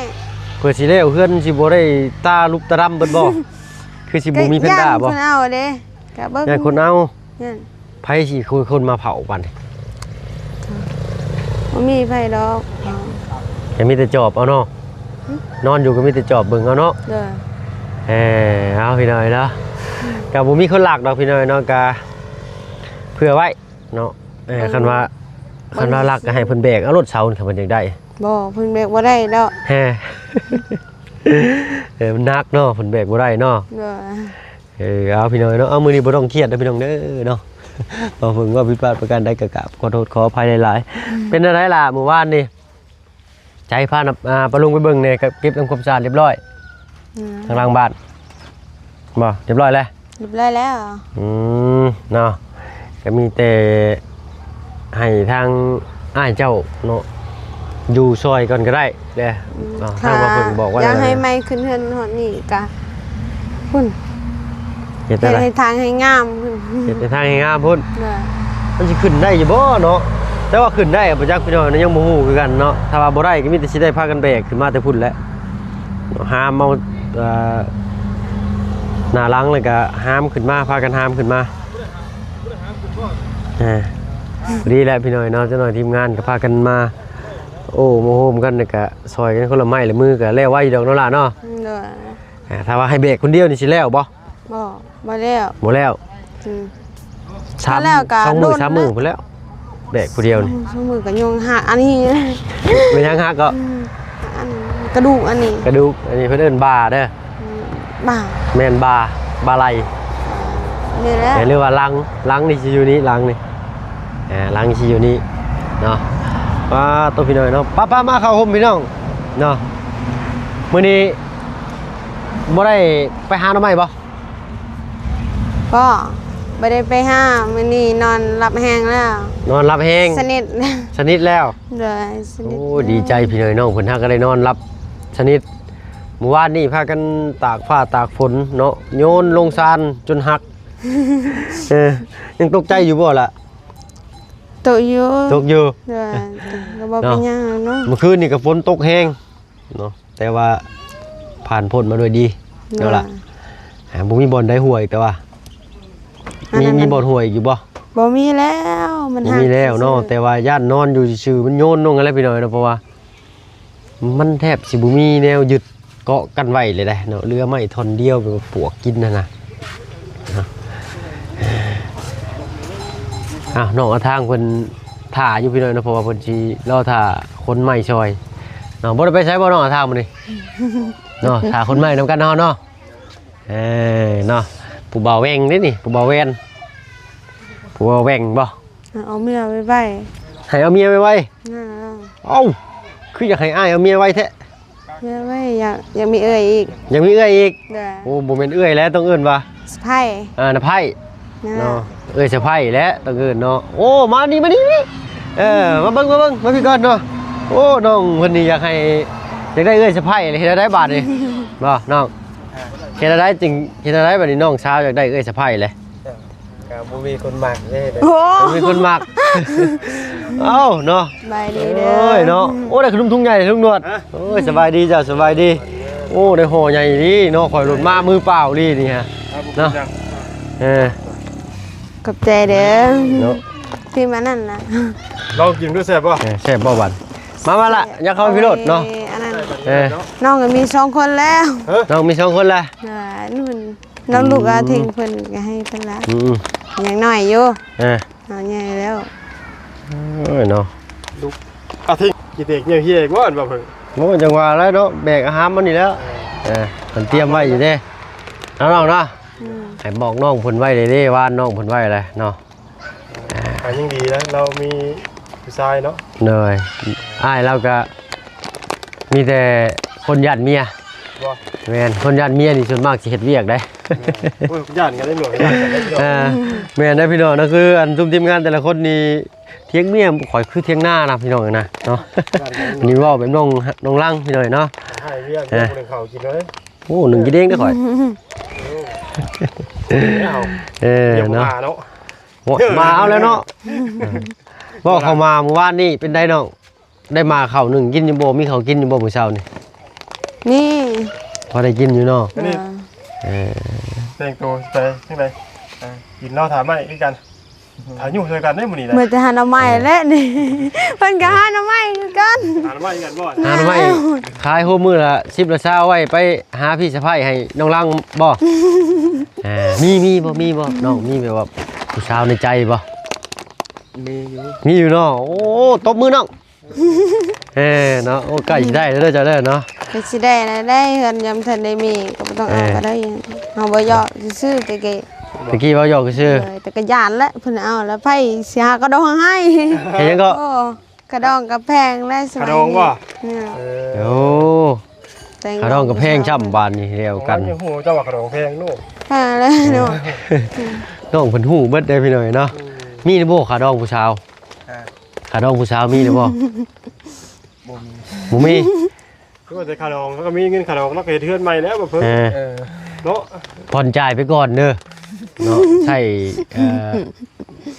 ເພື່ອຊິແລ້ວເຮືອນ ຊິບໍ່ໄດ້ຕາລຸບຕາດຳເບິດບໍ່? ຄືຊິບໍ່ມີແພນດ້າບໍ່? ຢ້ານຄົນເອົາເດ້ ກະເບິ່ງ ຢ້ານຄົນເອົາ. ນັ້ນ ໃຜຊິຄົນ ຄົນມາເຝົ້າບັດນີ້? ບໍ່ມີໃຜດອກ. ກໍມີແຕ່ຈອບເອົາເນາະ. ຫຶ? ນອນຢູ່ກໍມີແຕ່ຈອບເບິ່ງເອົາເນາະ. ເອີ ເອີ ເອົາພີ່ນ້ອງເນາະ. ກໍບໍ່ມີຄົນລັກດອກພີ່ນ້ອງເນາະ ກໍເຜື່ອໄວ້ເນາະ. ເອີ ເອີ ຄັນວ່າ ເອີ ຄັນວ່າລັກກໍໃຫ້ເພິ່ນແບກເອົາໂລດເສົານີ້ ຄັນເພິ່ນຢາກໄດ້. ບໍ່ ເພິ່ນແບກບໍ່ໄດ້ດອກ. ແຮ ເອີ ມັນໜັກເນາະ ເພິ່ນແບກບໍ່ໄດ້ເນາະ. ເອີ ເອີ ເອົາພີ່ນ້ອງເນາະ ເອົາ ມື້ນີ້ບໍ່ຕ້ອງຄຽດເດີພີ່ນ້ອງເດີເນາະ. ເວົ້າເພິ່ນເວົ້າຜິດພາດປະການໃດກໍກາບຂໍໂທດຂໍອະໄພຫຼາຍໆ. ອືມ ເປັນຈັ່ງໃດລະມື້ວານນີ້? ໃຈພາ ອ່າ ປ້າລຸງໄປເບິ່ງແດ່ ເກັບທຳຄວາມສະອາດຮຽບຮ້ອຍ. ອືມ ທາງຫຼັງບ້ານບໍ່? ຮຽບຮ້ອຍແລ້ວ? ຮຽບຮ້ອຍແລ້ວ. ອືມ ເນາະ ກໍມີແຕ່ໃຫ້ທາງອ້າຍເຈົ້າເນາະ ຢູ່ຊ່ອຍກ່ອນກໍໄດ້. ແລະ ອືມ ເນາະ ຖ້າ ທາງວ່າເພິ່ນບອກວ່າ ຢາກໃຫ້ໄມ້ຂຶ້ນເຮືອນຮອດນີ້ກະພຸ້ນ ເຮັດ ເຮັດໃຫ້ທາງໃຫ້ງາມພຸ້ນ ເຮັດໃຫ້ທາງໃຫ້ງາມພຸ້ນ. ໂດຍ ມັນຊິຂຶ້ນໄດ້ຢູ່ບໍ່ເນາະ? ແຕ່ວ່າຂຶ້ນໄດ້ບໍ່ຈັກພີ່ນ້ອງ ຍັງບໍ່ຮູ້ຄືກັນເນາະ. ຖ້າວ່າບໍ່ໄດ້ກໍມີແຕ່ຊິໄດ້ພາກັນແບກຂຶ້ນມາແຕ່ພຸ້ນແຫຼະ ຫາມເອົາ ເອີ ໜ້າຫຼັງ ແລ້ວກໍຫາມຂຶ້ນມາ ພາກັນຫາມຂຶ້ນມາ. ອ່າ ພໍດີແຫຼະພີ່ນ້ອງເນາະ ຈັກໜ້ອຍທີມງານກໍພາກັນມາ ໂອ້ ມາໂຮມກັນ ແລ້ວກໍຊ່ອຍກັນຄົນລະໄມ້ລະມື ກໍແລ້ວໄວຢູ່ດອກເນາະຫຼ້າເນາະ. ໂດຍ ອ່າ ຖ້າວ່າໃຫ້ແບກຄົນດຽວນີ້ຊິແລ້ວບໍ່? ບໍ່ ບໍ່ແລ້ວ ບໍ່ແລ້ວ. ອືມ ສາມ ແລ້ວກໍ ສອງມື້ ສາມມື້ພຸ້ນແລ້ວ ແບກຜູ້ດຽວນີ້. ສອງ ສອງມື້ກໍຍົງຫັກອັນນີ້. ແມ່ນຫຍັງຫັກກໍ? ອືມ ອັນກະດູກອັນນີ້ ກະດູກອັນນີ້ເພິ່ນເອີ້ນບ່າເດີ. ອືມ ບ່າ ແມ່ນບ່າ ບ່າໄຫຼ່. ນີ້ແຫຼະ ແມ່ນ ຫຼືວ່າຫຼັງ ຫຼັງນີ້ຊິຢູ່ນີ້ ຫຼັງນີ້ ອ່າ ຫຼັງຊິຢູ່ນີ້ເນາະ. ປ້າໂຕ ພີ່ນ້ອງເນາະ ປ້າໆ ມາເຂົ້າຮົ່ມພີ່ນ້ອງເນາະ. ມື້ນີ້ບໍ່ໄດ້ໄປຫາໜໍ່ໄມ້ບໍ່? ບໍ່ ບໍ່ໄດ້ໄປຫາ ມື້ນີ້ນອນຫຼັບແຮງແລ້ວ ນອນຫຼັບແຮງ ສະໜິດ ສະໜິດແລ້ວ. ໂດຍ ສະໜິດ. ໂອ້ ດີໃຈພີ່ນ້ອງເນາະ ເພິ່ນຫາກໍໄດ້ນອນຫຼັບສະໜິດ. ມື້ວານນີ້ພາກັນຕາກຟ້າຕາກຝົນເນາະ ໂຍນລົງຊານຈົນຫັກ. ເອີ ຍັງຕົກໃຈຢູ່ບໍ່ລະ? ຕົກຢູ່ ຕົກຢູ່. ໂດຍ ກໍບໍ່ເປັນຫຍັງເນາະ ເນາະ. ມື້ຄືນນີ້ກໍຝົນຕົກແຮງ ເນາະ ແຕ່ວ່າຜ່ານພົ້ນມາດ້ວຍດີ. ໂດຍ ເນາະລະ ອ່າ ບໍ່ມີບ່ອນໃດຮົ່ວອີກ ແຕ່ວ່າ ມີ ມີບ່ອນຮົ່ວອີກຢູ່ບໍ່? ບໍ່ມີແລ້ວ ມັນ ບໍ່ມີແລ້ວເນາະ ແຕ່ວ່າຢ້ານນອນຢູ່ຊື່ໆ ມັນໂຍນລົງຫັ້ນແຫຼະພີ່ນ້ອງເນາະ ເພາະວ່າມັນແທບຊິບໍ່ມີແນວຍຶດເກາະກັນໄວ້ເລີຍເດ້ເນາະ ເຫຼືອໄມ້ທ່ອນດຽວໄປປວກກິນຫັ້ນນະ. ອ້າວ ນ້ອງອາທາງເພິ່ນຖ້າຢູ່ພີ່ນ້ອງເນາະ ເພາະວ່າເພິ່ນຊິລໍຖ້າຄົນໃໝ່ຊ່ອຍເນາະ. ບໍ່ໄດ້ໄປໃສບໍ່ນ້ອງອາທາງມື້ນີ້ເນາະ? ຖ້າຄົນໃໝ່ນຳກັນເຮົາເນາະ. ເອີ ເນາະ ຜູ້ບ່າວແວ່ງເດ້ນີ້ ຜູ້ບ່າວແວ່ນ ຜູ້ບ່າວແວ່ງບໍ່? ເອົາເມຍໄວໆ ໃຫ້ເອົາເມຍໄວໆ. ນັ້ນແຫຼະ. ເອົ້າ ຄືຢາກໃຫ້ອ້າຍເອົາເມຍໄວແທ້? ເມຍໄວ ຢາກ ຢາກມີເອື້ອຍອີກ. ຢາກມີເອື້ອຍອີກ? ໂດຍ. ໂອ້ ບໍ່ແມ່ນເອື້ອຍແລ້ວ ຕ້ອງເອີ້ນວ່າສະໃພ້. ເອີ ນະໃພ້ເນາະ ເອື້ອຍສະໃພ້ແຫຼະ ຕ້ອງເອີ້ນເນາະ. ໂອ້ ມານີ້ ມານີ້ ມານີ້ ເອີ ມາເບິ່ງ ມາເບິ່ງ ມາພີ້ກ່ອນເນາະ. ໂອ້ ນ້ອງເພິ່ນນີ້ຢາກໃຫ້ ຢາກໄດ້ເອື້ອຍສະໃພ້ເລີຍ ເຮັດແນວໃດບາດນີ້ ບໍ່ນ້ອງ? ເຮັດແນວໃດຈຶ່ງ ເຮັດແນວໃດບາດນີ້ ນ້ອງສາວຢາກໄດ້ເອື້ອຍສະໃພ້ເລີຍ? ກໍບໍ່ມີຄົນມັກເດ້. ໂອ້ ບໍ່ມີຄົນມັກ. ເອົ້າເນາະ ສະບາຍດີເດີ. ໂອ້ຍເນາະ ໂອ້ ໄດ້ຂະໜົມຖົງໃຫຍ່ເດ້ລຸງໜວດ. ໂອ້ຍ ສະບາຍດີເຈົ້າ ສະບາຍດີ. ໂອ້ ໄດ້ຫໍ່ໃຫຍ່ອີ່ຫຼີເນາະ ຂ້ອຍລົດມາມືເປົ່າອີ່ຫຼີນີ້ຮະເນາະ. ເອີ ຂອບໃຈເດີເນາະ ທີ່ມານັ້ນນະ. ລອງກິນດູແຊບບໍ່? ເອີ ແຊບບໍ່ຫວານ? ມາ ມາລະ ຢ່າເຂົ້າພີ່ໂລດເນາະ. ອັນນັ້ນ ເອີ ນ້ອງກໍມີສອງຄົນແລ້ວ. ນ້ອງມີສອງຄົນລະ. ນ້ອງລູກອາທິງເພິ່ນກໍໃຫ້ເພິ່ນລະ. ອືມ ຍັງນ້ອຍຢູ່. ເອີ ນ້ອງໃຫຍ່ແລ້ວ. ໂອ້ຍເນາະ ລູກອາທິງ ຂີ້ເຕກເຫຍວເຮຍບໍ່ອັນວ່າເພິ່ນ. ໂອ້ຍ ຈັ່ງວ່າແຫຼະເນາະ ແບກອາຫານມານີ້ແລ້ວ. ເອີ ເອີ ເພິ່ນຕຽມໄວ້ຢູ່ເດ້ເນາະ ນ້ອງເນາະ. ອືມ ໃຫ້ບອກນ້ອງເພິ່ນໄວ້ເດ້ ວານນ້ອງເພິ່ນໄວ້ແຫຼະເນາະ. ອ່າ ກໍຍັງດີນະ ລາວມີຜູ້ຊາຍເນາະ. ໂດຍ ອ້າຍລາວກໍມີແຕ່ຄົນຢ້ານເມຍ. ບໍ່ ແມ່ນ ຄົນຢ້ານເມຍນີ້ສ່ວນມາກຊິເຮັດວຽກໄດ໋. ໂອ້ຍ ຢ້ານກັນໄດ້ຫຼວງ. ເອີ ແມ່ນເດີພີ່ນ້ອງນະ ຄືອັນຊຸມທີມງານແຕ່ລະຄົນນີ້ ຖຽງເມຍຂ້ອຍຄືຖຽງນານະ ພີ່ນ້ອງເອີຍນະເນາະ. ອັນນີ້ເວົ້າແບບນ້ອງ ນ້ອງລັງ ພີ່ນ້ອງເນາະ. ໃຫ້ວຽກ ເອີ ບໍ່ໄດ້ເຂົ້າກິນເລີຍ. ໂອ້ ໜຶ່ງກິນເອງເດ້ຂ້ອຍ. ເອີ ເນາະ ໂອ້ຍ ມາເອົາແລ້ວເນາະ. ເວົ້າເຂົ້າມາມື້ວານນີ້ເປັນໃດນ້ອງ ໄດ້ມາເຂົ້າໜຶ່ງກິນຢູ່ບໍ່? ມີເຂົ້າກິນຢູ່ບໍ່ມື້ເຊົ້ານີ້? ມີ ພໍໄດ້ກິນຢູ່ເນາະ. ເອີ ແຕ່ງໂຕໄປທາງໃດ? ກິນເນາະ ຖາມໄວ້ຄືກັນ. ອາຍຸເທົ່າກັນເດ້ມື້ນີ້ນະ. ເມື່ອແຕ່ຫາໜໍ່ໄມ້ແຫຼະນີ້ ເພິ່ນກໍຫາໜໍ່ໄມ້ຄືກັນ. ຫາໜໍ່ໄມ້ຄືກັນບໍ່? ຫາໜໍ່ໄມ້ຂາຍຫົວມື້ລະສິບລະຊາວ ໄວ້ໄປຫາພີ່ສະໃພ້ໃຫ້ນ້ອງລັງບໍ່? ເອີ ມີ ມີບໍ່ ມີບໍ່ ນ້ອງມີແບບວ່າຜູ້ສາວໃນໃຈບໍ່? ມີຢູ່ ມີຢູ່ເນາະ. ໂອ້ ຕົບມືນ້ອງ. ເອີ ເນາະ ໂອ້ ໃກ້ຊິໄດ້ແລ້ວເດີເຈົ້າເດີເນາະ. ກໍຊິໄດ້ແລ້ວ ໄດ້ເຮືອນຍັງບໍ່ທັນໄດ້ມີ ກໍບໍ່ຕ້ອງເອົາກໍໄດ້. ເຮົາເວົ້າຢອກຊື່ໆ ແຕ່ກີ້ ແຕ່ກີ້ເວົ້າຢອກຊື່ໆ. ໂດຍ ແຕ່ກໍຢ້ານແຫຼະ ເພິ່ນເອົາແລ້ວ ໃຜຊິຫາກະດອງໃຫ້? ເຮັດຫຍັງກໍ? ໂອ້ ກະດອງກໍແພງແລ້ວ ສະບາຍດີ. ກະດອງບໍ່? ເອີ ໂອ້ ກະດອງກໍແພງຊ້ຳ ບາດນີ້ແລ້ວກັນ. ໂອ້ຍ ຮູ້ເຈົ້າວ່າກະດອງແພງໂລດ. ຫາແລ້ວເນາະ. ນ້ອງເພິ່ນຮູ້ເບິດເດ້ພີ່ນ້ອງເນາະ. ອືມ ມີຫຼືບໍ່ກະດອງຜູ້ສາວ? ກະດອງຜູ້ສາວມີຫຼືບໍ່? ບໍ່ມີ ບໍ່ມີ. ຄືວ່າແຕ່ຄ່າດອງ ລາວກໍມີເງິນຄ່າດອງ ລາວກໍເຮັດເຮືອນໃໝ່ແລ້ວ ບໍ່ເພີ່ມ ເອີ ເນາະ. ຜ່ອນຈ່າຍໄປກ່ອນເດີເນາະ ໃຊ້ ເອີ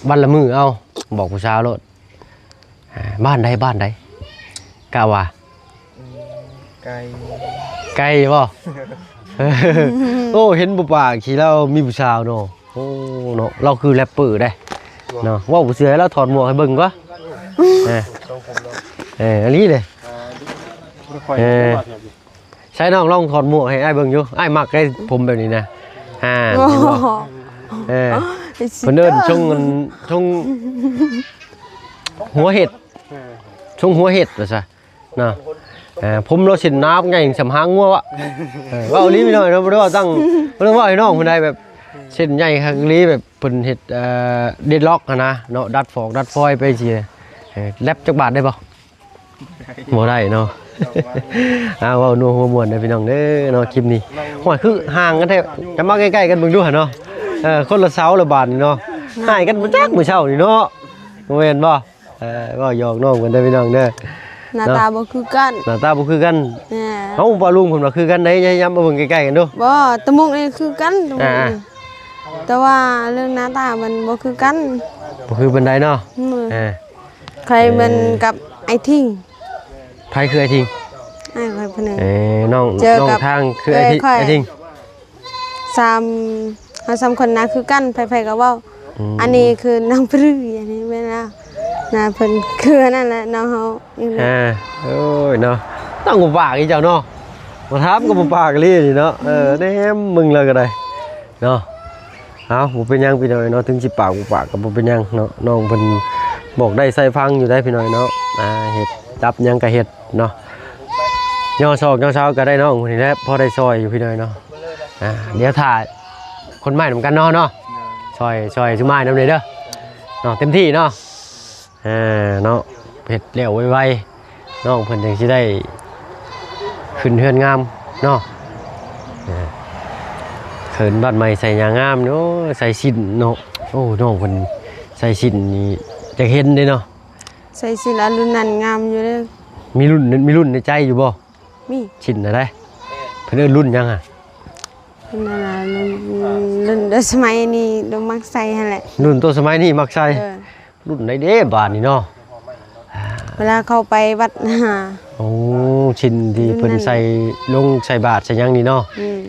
ວັນລະມື້ເອົາ ບອກຜູ້ສາວໂລດ. ເອີ ບ້ານໃດ ບ້ານໃດ ກະວ່າ? ອືມ ໄກ ໄກບໍ່? ໂອ້ ເຫັນບໍ່ປາກທີ່ລາວມີຜູ້ສາວເນາະ. ໂອ້ ເນາະ ລາວຄືແຣັບເປີເດ້ເນາະ. ເວົ້າບໍ່ເຊື່ອໃຫ້ລາວຖອດໝວກໃຫ້ເບິ່ງກ່ອນ. ເອີ ເອີ ອີ່ຫຼີເດ້. ເອີ ໃສ່ນ້ອງລອງຖອດໝວກໃຫ້ອ້າຍເບິ່ງຢູ່. ອ້າຍມັກໄດ໋ຜົມແບບນີ້ນະ. ອ່າ ເຫັນບໍ່? ເອີ ເພິ່ນເອີ້ນຊົງ ຊົງຫົວເຫັດ ຊົງຫົວເຫັດວ່າຊະ. ເນາະ ເອີ ຜົມລາວເສັ້ນໜາໃຫຍ່ສ່ຳຫາງງົວວະ. ເອີ ເວົ້າອີ່ຫຼີພີ່ນ້ອງເນາະ ບໍ່ໄດ້ເວົ້າຕັ້ງ ບໍ່ໄດ້ເວົ້າໃຫ້ນ້ອງຜູ້ໃດແບບ ເສັ້ນໃຫຍ່ຄັກອີ່ຫຼີ ແບບເພິ່ນເຮັດ ເອີ ເດດລັອກຫັ້ນນະເນາະ ດັດຟອກດັດຟອຍໄປຊີ້. ເອີ ແຣັບຈັກບາດໄດ້ບໍ່? ບໍ່ໄດ້ເນາະ. ອ້າວ ເວົ້ານົວຫົວມ່ວນເດີພີ່ນ້ອງເດີເນາະ ຄລິບນີ້. ໂອ້ຍ ຄືຫ່າງກັນແທ້ ຈະມາໃກ້ໆກັນເບິ່ງດູຫັ້ນເນາະ. ເອີ ຄົນລະເສົາລະບາດນີ້ເນາະ ຮ້າຍກັນບໍ່ຈັກມື້ເຊົ້ານີ້ເນາະ ບໍ່ແມ່ນບໍ່? ເອີ ເວົ້າຢອກນ້ອງເພິ່ນເດີພີ່ນ້ອງເດີ. ໜ້າຕາບໍ່ຄືກັນ ໜ້າຕາບໍ່ຄືກັນ. ເອົ້າ ປ້າລຸງເພິ່ນວ່າຄືກັນໃດ໋ ຍາມມາເບິ່ງໃກ້ໆກັນດູ. ບໍ່ ຕະມຸກນີ້ຄືກັນ ຕະມຸກນີ້ ແຕ່ວ່າເລື່ອງໜ້າຕາມັນບໍ່ຄືກັນ ບໍ່ຄືປານໃດເນາະ. ເອີ ໃຜແມ່ນກັບອ້າຍທິງ. ໃຜຄືອ້າຍທິງ? ອ້າຍຂ້ອຍຜູ້ໜຶ່ງ. ເອີ ນ້ອງ ນ້ອງທາງຄືອ້າຍທິງ ອ້າຍທິງ. ສາມ ເຮົາສາມຄົນໜ້າຄືກັນ ໃຜໆກໍເວົ້າ. ອືມ ອັນນີ້ຄືນາງປຣື ອັນນີ້ແມ່ນລາວ ໜ້າເພິ່ນຄືອັນນັ້ນແຫຼະ ນ້ອງເຮົາ. ອ່າ ໂອ້ຍເນາະ ຕ້ອງບໍ່ປາກອີເຈົ້າເນາະ ບໍ່ຖາມກໍບໍ່ປາກອີ່ຫຼີນີ້ເນາະ. ເອີ ແນມເບິ່ງແລ້ວກໍໄດ້ເນາະ. ເອົາ ບໍ່ເປັນຫຍັງພີ່ນ້ອງເນາະ ເຖິງຊິປາກບໍ່ປາກກໍບໍ່ເປັນຫຍັງເນາະ ນ້ອງເພິ່ນບອກໄດ້ໃສ່ຟັງຢູ່ໄດ໋ພີ່ນ້ອງເນາະ. ອ່າ ເຮັດຈັບຫຍັງກໍເຮັດເນາະ ຍໍສອກຍໍເຊົາກໍໄດ້ ນ້ອງເພິ່ນນີ້ແຫຼະ ພໍໄດ້ຊ່ອຍຢູ່ພີ່ນ້ອງເນາະ. ອ່າ ດຽວຖ້າຄົນໃໝ່ນຳກັນເນາະ ເນາະ ຊ່ອຍ ຊ່ອຍຊຸມອ້າຍນຳແດ່ເດີເນາະ ເຕັມທີ່ເນາະ. ອ່າ ເນາະ ເຮັດແລ້ວໄວໆ ນ້ອງເພິ່ນຈັ່ງຊິໄດ້ຂຶ້ນເຮືອນງາມເນາະ. ອ່າ ຂຶ້ນບ້ານໃໝ່ໃສ່ຫຍ້າງາມເນາະ ໃສ່ສິ້ນເນາະ. ໂອ້ ນ້ອງເພິ່ນໃສ່ສິ້ນນີ້ຢາກເຫັນເດ້ເນາະ ໃສ່ສິ້ນ ອາ ລຸ້ນນັ້ນງາມຢູ່ເດ້. ມີລຸ້ນ ມີລຸ້ນໃນໃຈຢູ່ບໍ່? ມີ. ສິ້ນອັນໃດ? ເພິ່ນເອີ້ນລຸ້ນຫຍັງຫະ? ເພິ່ນນັ້ນນະ ລຸ້ນ ລຸ້ນໂຕສະໄໝນີ້ ລຸ້ນມັກໃສ່ຫັ້ນແຫຼະ ລຸ້ນໂຕສະໄໝນີ້ມັກໃສ່. ເອີ ລຸ້ນໃດເດ້ບາດນີ້ເນາະ ເວລາເຂົ້າໄປວັດນະ. ໂອ້ ສິ້ນທີ່ເພິ່ນໃສ່ລົງໃສ່ບາດໃສ່ຫຍັງນີ້ເນາະ. ອືມ